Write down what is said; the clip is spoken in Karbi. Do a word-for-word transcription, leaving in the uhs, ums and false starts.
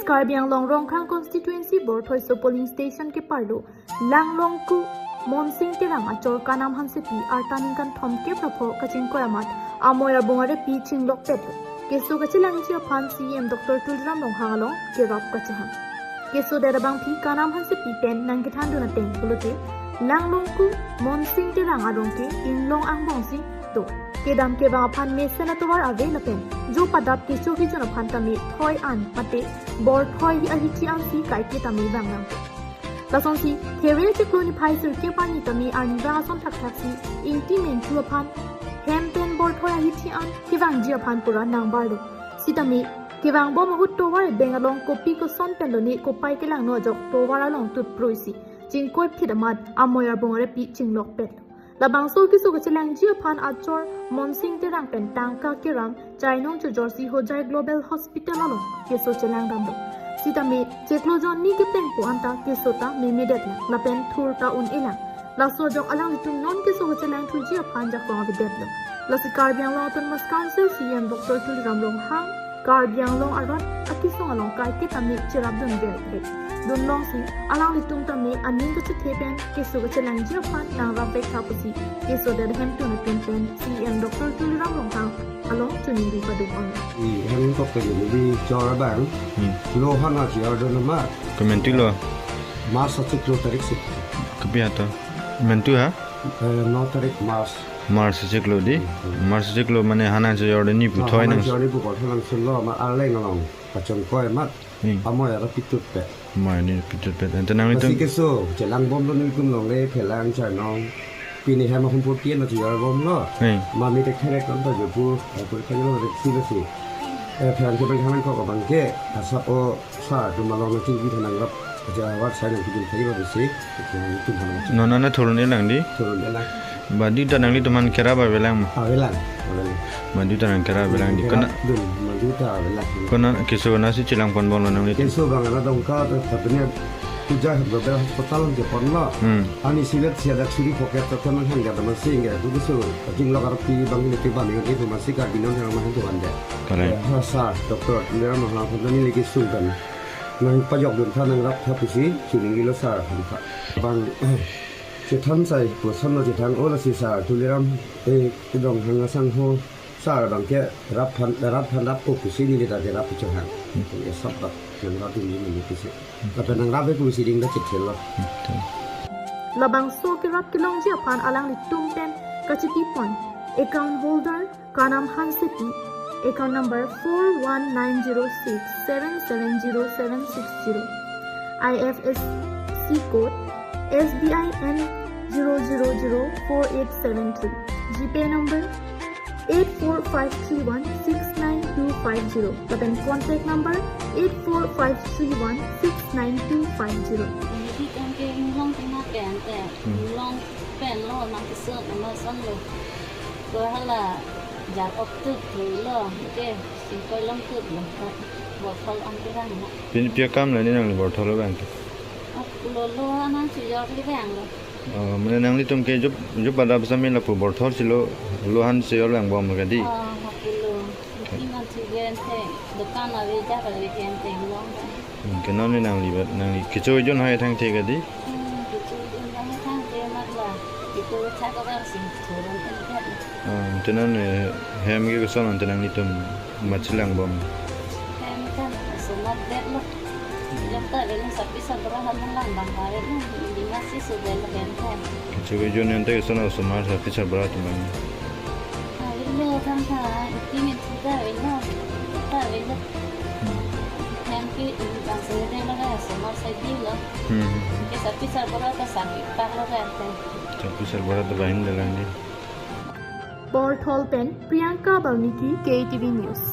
Karbi Anglong Rongkhang Constituency Borthoiso Polling Station keparlo Langlongku Monsing Terang achor Kanam Hansepi arta ningkan thomkep ra pho kachingkoi amat amoi arbung arepi chinglokpet. Keso kachelangji aphan C E M Doctor Tuliram Ronghang along kerap kachehang. Keso det abangpi Kanam Hansepi pen nangkethandun ateng pulote Langlongku Monsing Terang arong ke inglong angbongsi do. Kedam kevang aphan mesen atovar ave lapen jo padap kecho kejun aphan tame thoi an mate borthoi ahithi ansi kaike tame vangnang. Lasonsi kere chiklo niphai sirkep arni tame arnivang ason thakthaksi Ingti Mentu aphan hem pen borthoi ahithi an kevangji aphan pura nangbarlo. Sitame kevangbom ahut tovar ebeng along kopi koson pen lone kopai kelangno ajok tovar along tutpruisi chingkoiphit amat amoi arbung arepi chinglokpet. Labangso keso kachelangji aphan achor Monsing Terang pen tangka keram chainong chojorsi Hojai Global Hospital along keso chelangdamlo. Sitame chiklo jonni keplengpo anta keso ta memedet lang lapen thur ta un-e lang. Laso ajok alanglitum non keso kachelangthuji aphan jakong avedetlo. Lasi Karbi Anglong Autonomous Council C E M Doctor Tuliram Ronghang Karbi Anglong arat akesung along kaike tame cherapdun ver thek. Dunlongsi alanglitum tame aning kachethe pen keso kachelangji aphan nangrapvek tha pusi keso det hemtun atum pen C E M Doctor Tuliram Ronghang along choningri padun-on. I hang kok ke di chor abang. Hmm. Lo han achi order nama. Kementu lo. March achiklo tarik si. Kopi ato? Mentu ha? Eh, no tarik March. March achiklo di. Hmm. March achiklo mane hanan si order ni pu thoi nang. Hanan si order ni pu kol hanan si lo ma arleng along kachingkoi amat. Hmm. Amoi ara pitutpet. Amoi ni pitutpet. Ante nanglitum. Masi keso chelangbomlo nelitum longle phelang chainong. Pini hem ahum pur kien na tuyar bomlo. Hmm. Mami tek therek kan ta jopu, pur kajalo rek si besi. Eh, phelang ke bang hanan kok abang ke, asap o sa tu malong na tinggi thanang rap. Aja awat sai nang kijin thai ba besi. Tum hanan. Nona na thurun-e lang di. Thurun-e lang. Badu ta nanglitum aphan kerap avelang ma? Avelang. Avelang. Badu ta nang kerap avelang di. Kerap kona dun, badu ta avelang. Kona keso nasi chelangponbomlo nanglitum? Keso bang ana dongka ta, tapi ni puja beberapa hospital ke ponlo. Hmm. Ani silet siadak suri pocket ta teman hang gada masing ya. Tu keso, chinglok aropi bang ni tiba ni itu masih ka binon yang mahal tu anda. Correct. Eh, ha, sa, doktor, nira mahal pun ni lagi sungkan. Nangpajokdun tha nangrap tha pusi, chiningrilo sir aphan tha. Bang, eh, chethan sai, puson lo chethang, o lasi sir Tuliram, eh, Ronghang asangho, sir abang ke rap aphan, rap aphan rap ko pusi neli ta kerap chohang. Hmm. Esap bak, nangrapdun ni pusi. Lapen nangrap pusi ding da chethelo. Hmm. Labangso kerap kelongji aphan alanglitum pen kachipipon. Account holder, Kanam Hansepi, account number four one nine zero six seven seven zero seven six zero. I F S C code, S B I N zero zero zero four eight seven three. GPay number, eight four five three one six nine two five zero. Lapen contact number, eight four five three one six nine two five zero. Hindi kan ke inglong tina ke ante. Hmm. Inglong pen lo, nang keso, nang son lo. Ko hala, jar ok tut lo, ke, singkoi long tut lo, borthol an terang na. Pini pi akam la ni nangli borthol lo bang ke? Ak lo lo, nang si jor li bang lo. Oh, mane nanglitum ke jup, jup pada besa min lapu borthol si lo, lo han si jor bang bom lo ka di? Ah, hak lo. Iman si gente, dukan ave ja ka ave gente lo. Hmm, ke non ni nangli bat, nangli kecho jon hai thangthe ka di? Hmm, kecho jon hai thangthe mat la. Kecho cha ka bang sing thurun en kat. Ah, ante non, eh, hem ke koson ante nanglitum ma chelangbom? Hem kan osomar det lo. Jok ta ave lo sapi sabra han lang bang ave lo. Hindi masi so det lo hem kan. Kecho jon ante koson osomar sapi sabra atum bang. Ave lo thangtha, iti min thu ta ave lo. Ta ave lo. Hmm. Hem ke, bang sede laga osomar side lo. Hmm. Ke sapi sarbura ta sapi pak laga ante. Sapi sarbura ta bahin dalang di. Borthol pen Priyanka Balmiki, K T V News.